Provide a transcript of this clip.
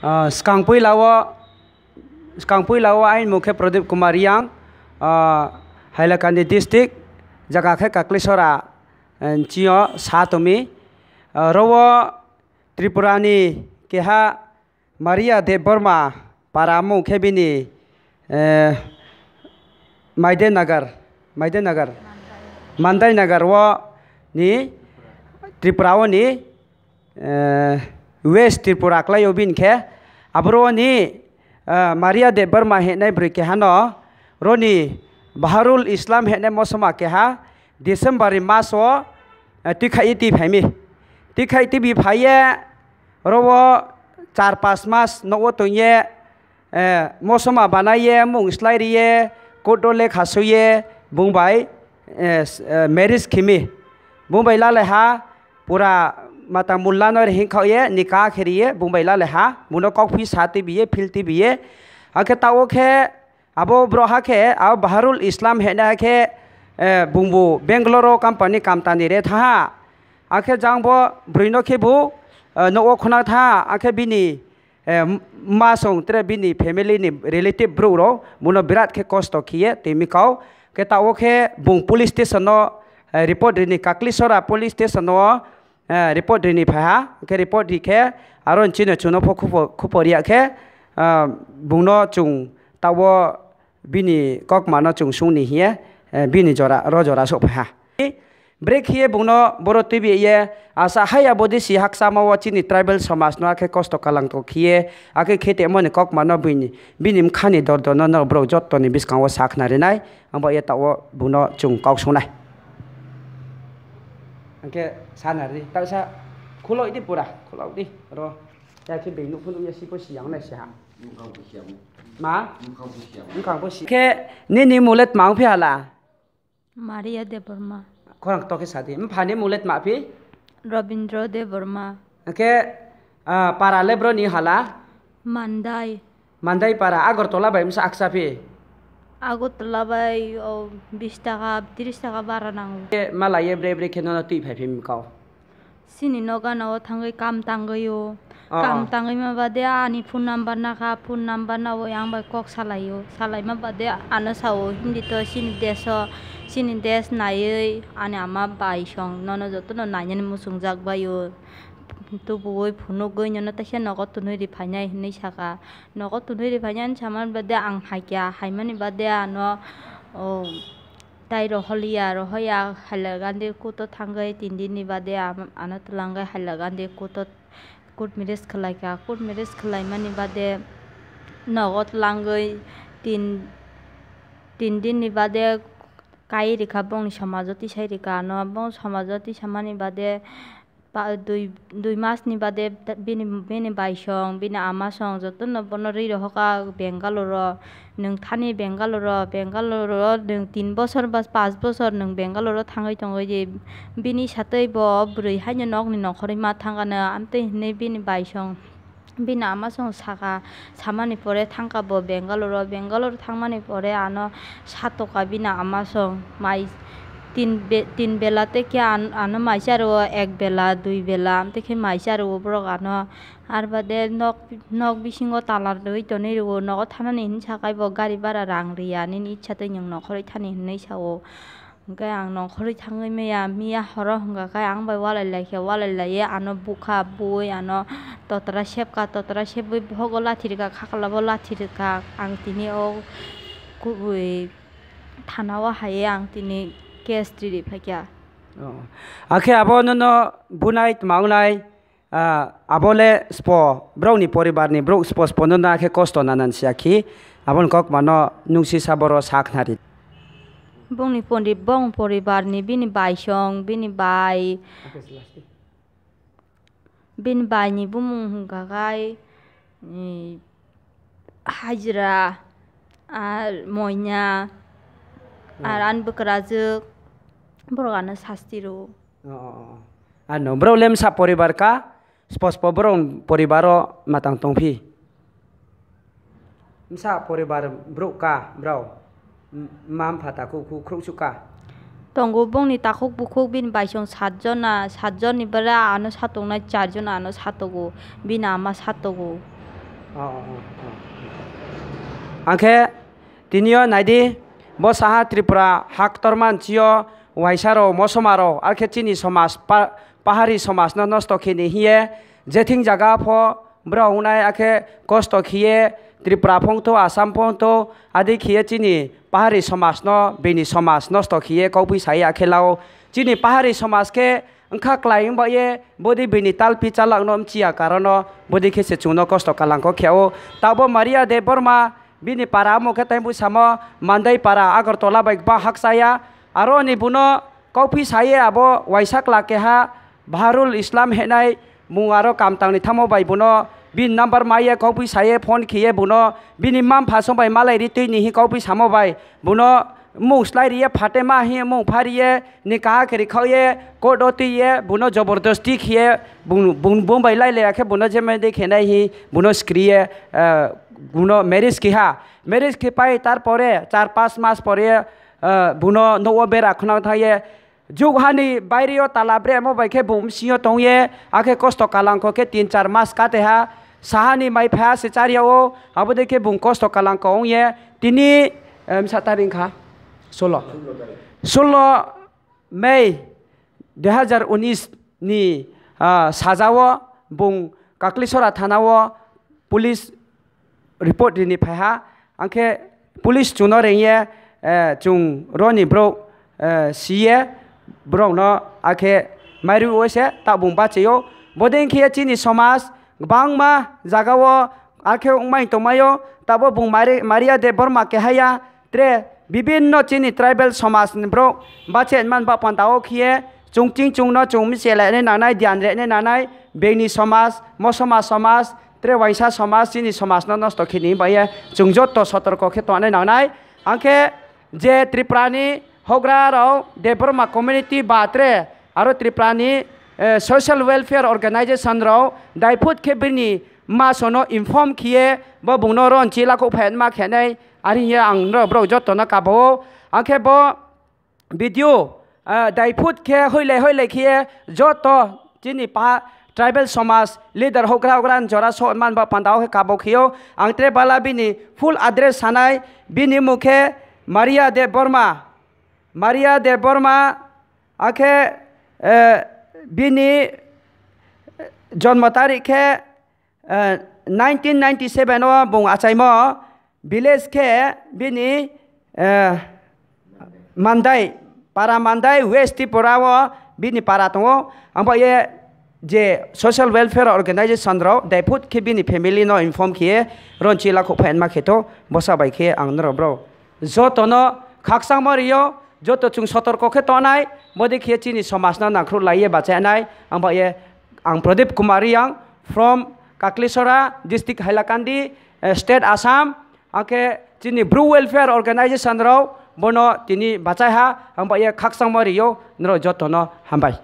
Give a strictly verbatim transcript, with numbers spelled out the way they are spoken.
Ah, skang puila o, skang puila o aini mung khe Pradip Kumar Riang, ah, Hailakandi district, jaga khe Kaklisora, eh, chio sa tongmi. Ah, oro Tripura ni keha Maria Debbarma para mung khe bini, eh, Maidai Nagar, Maidai Nagar, Mandai Nagar o ni Tripura o ni, eh, West Tripura kwlai o bini khe aboro ni, eh, Maria Debbarma hinai bwrwi keha no roni Baharul Islam hinai mosoma keha December ni mas o, eh, twi khai twi phaimi. Twi khai twi phaiye oro o char pas mas nogo tongye, eh, mosoma banaiye, mung slai riye, court o lekha suiye, bung bai, eh, s-, eh, marriage khimi. Bung bai lalaiha pura mata mulla no rihing khaoye, nikah khe riye, bung bai lalaiha, buno kok phi sa twi biye, phil twi biye. Hakhe ta o khe abo bwrok hakhe, abo Baharul Islam hena khe, eh, bungbu Bangalore o company kamtani re thaha. Akhe jang bo bwrwi no khe bo, eh, nogo khuna thaha. Akhe bini, eh, m-, ma song tre bini family ni relative bwrok rok bono birat khe kosto khiye twi mikau. Khe ta o khe bung police station no, eh, report rini Kaklisora police station no, eh, report rini phaiha, hwnkhe report ri khe aro chini chuno pho khupo, khupo riya khe, ah, bungno chung tabo bini kokmano chung sungni hiye, eh, bini jora, ro jora sok phaiha. Brekhe bungno boro twi ye asa haya bodi si hakchama o chini tribal somaj no akhe kosto kalang to khiye, akhe khete moni kokmano bini, bini mkhani dor dor no borok jotto ni bwskango sakna rinai. Abo ya ta o bungno chung kok sunai. Hwnkhe sana ri, ta sa khuloi di pura, khuloi di, ro. Ya khe beng nuk phunuk ya sipo siyang nai siha. Bwkhang bo siyang. Ma? Bwkhang bo siyang. Bwkhang bo si-, khe nini mulet mang phi hala? Maria Debbarma. Khorang to khe sadi. Mphani mulet ma phi? Robindra Debbarma. Hwnkhe, ah, para le bro ni hala? Mandai. Mandai para, Agartala bai msa aksa phi? Agartala bai, o, bis taka, tris taka bara nango. Khe mala ye bre bre khe nono twi phai phim kau. Chini nokano o thangwi kam tangwi o. Oh, kam oh. Tangwi ma bade ani phone number nakha, phone number nabo yang bai kok salai o. Salai ma bade ano sao, Hindi to chini desh o, chini desh naiwi ani ama bai song nono jotono nainani muchungjak bai o. Tubuwi phunugwi nono teisa nogo tunui ri phainai hinwi saka. Nogo tunui ri phainai hinwi sama bade ang hai kha, haimani bade ano, o, tai roholiya, rohoya Hailakandi court o thangwi tin din ni bade am-, ano twlangwi Hailakandi court o, court marriage khwlaikha. Court marriage khwlaimani bade nogo twlangwi tin, tin din ni bade kai rikha, bongni somajo tisai rikha ano. Bong somajo tisamani bade pa-, dui, dui mas ni bade ta-, bini, bini bai song, bini ama song jotono bono ri rohokha Bangalore o. Nwng thani Bangalore o, Bangalore o nwng tin bosor ba pas bosor nwng Bangalore o thangwi tongwi di. Bini satwi bo bwrwi haino nokni nokhorwi ma thangkha no, amtwi hinwi bini bai song. Bini ama song saka, samani pore thangkha bo Bangalore o, Bangalore thangmani pore ano satokha bini ama song mai tin be-, tin bela tei khe an-, ano mai cha rwo ek bela, dui bela, amtwi khe mai cha rwo borok ano. Ar bade nok, nok bisingo tala rwui tonwi rwo, nogo thanani hinwi sakai bo gari bara rang riya, nini ichha tei nwng nokhorwi thani hinwi sao. Hwnkhe ang nongkhorwi thangwi maya, miya horo hwnkha khe ang bai walai lai khe, walai laiwi ano bukha, bui ano totra sepkha, totra sepwi bohogo lathi rwkha, khaklabo lathi rwkha. Ang tini o kubui thana o haiwi ang tini case riri phaikha. Oh. Akhe abo nono bunai tma wngnai? Ah, abo le spo, borokni poribarni borok spo spo no na khe kosto nanan siya khi, aboni kok mano nungsi sa boro sa khnari. Bongni pori-, bong poribarni bini bai song, bini bai, bini bai ni bumung hwnkha khai, eh, Hajra, ar Moina, ar, oh, ani bwkrajwk, borok ano sasti rwo. Oh, oh, oh. Ano, borok le msa poribar ka, spo spo borok poribaro matang tongphi. Msa poribar borok ka, borok. M-, ma mpha takhuk khu khuroksu ka. Tongo bongni takhuk bukhuk bini baisong sat jona, sat jonni bara ano satongnai char jona ano satogo, bini ama satogo. Oh, oh, oh, oh. Angkhe tinio naidi, bo saha Tripura haktorma nchio waisa rok, mosoma rok, arkhe chini somaj pa-, pahari somaj no nosto khini hiye, jething jaga pho borok wngnai, akhe kosto khiye Tripura phongtho, Assam phongtho, adi khiye chini pahari somaj no, bini somaj nosto khiye kokphi sai akhe lao. Chini pahari somaj khe wngkha klai wngba ye, bodi bini talpi chalak no mchiya karon no, bodi khe se chwngno kosto kalang kok kheo. Tabo Maria Debbarma, bini para amo khe tei bui samo Mandai para Agartala bai ba hakchaya. Aro ni buno kokphi saye abo waisa kla keha Baharul Islam henai mung aro kamtang ni thamo bai buno bini number maiye kokphi saye phone khiye buno bini mam phaso bai malai ri twi ni hi kokphi samo bai buno mung slai riye phate ma hi mung phariye ni kaha khe rikhao ye court o twi ye buno jobordosti khiye bung, bung, bung bai lai le akhe buno jemai de khenai hi buno skriye, eh, buno marriage khiha, marriage khipai tar pore char panch mas pore, eh, buno nogo bera khna thaye. Juk hani baireo tala bremo bai khe bung bisingo tongye, akhe kosto kalangko khe tin char mas kateha, sahani mai phaiha se chariao, abo de khe bung kosto kalangko ongye, tini, em, sa tarik wngkha solo. Solo May dui hazar unis ni, ah, sajao bung Kaklisora thanao police report rini phaiha, angkhe police chwngno rengye, eh, chwng roni borok, eh, siye borokno akhe mairu oise tabung bachaio. Bodei khe chini somaj kwbangma jagao akhe wngmai tongmaio, tabo bung Mari-, Maria Debbarma kehaya, tre bibinno chini tribal somaj ni borok bache man ba panda o khiye chwng ching chwngno chwng mi chelai nangnai, diyan rene nangnai, bengni somaj, mosoma somaj, tre waisa somaj, chini somajno nosto khini baye chwng jotto sotorko khe tongnai nangnai. Angkhe je Tripurani hogra rok Debbarma community ba tre aro Tripurani, eh, social welfare organization rok daiphut khe bini masono inform khiye bo bungno ron chila kho phaima khenai ari hiya ang norok borok jotto no kabao. Angkhe bo video, ah, daiphut khe hoilai hoilai khiye jotto chini pa tribal somaj leader hogra hogra jora so man ba panda o khe kabo khiyo. Ang tre bala bini full address sanai, bini mung khe Maria Debbarma, Maria Debbarma, akhe, eh, bini jonmo tarik khe, eh, nineteen ninety seven o bung achaimo, village khe bini, eh, Mandai, para Mandai, West Tripura o bini para tongo. Ang bo ye je social welfare organization rok daiphut khe bini family no inform khiye ron chila kho phaima khe to bosa bai khe ang norok bro jotono khakchangma rio, joto chwng sotorko khe tonai, bodi khe chini somajno nangkhruk laiye bachanai. Ang bo ye, ang Pradip Kumar Riyang from Kaklisora district Hailakandi, eh, state Assam. Angkhe chini Bru Welfare Organization rok bono tini bachai ha, ang bo ye khakchangma rio, norok jotono hambai.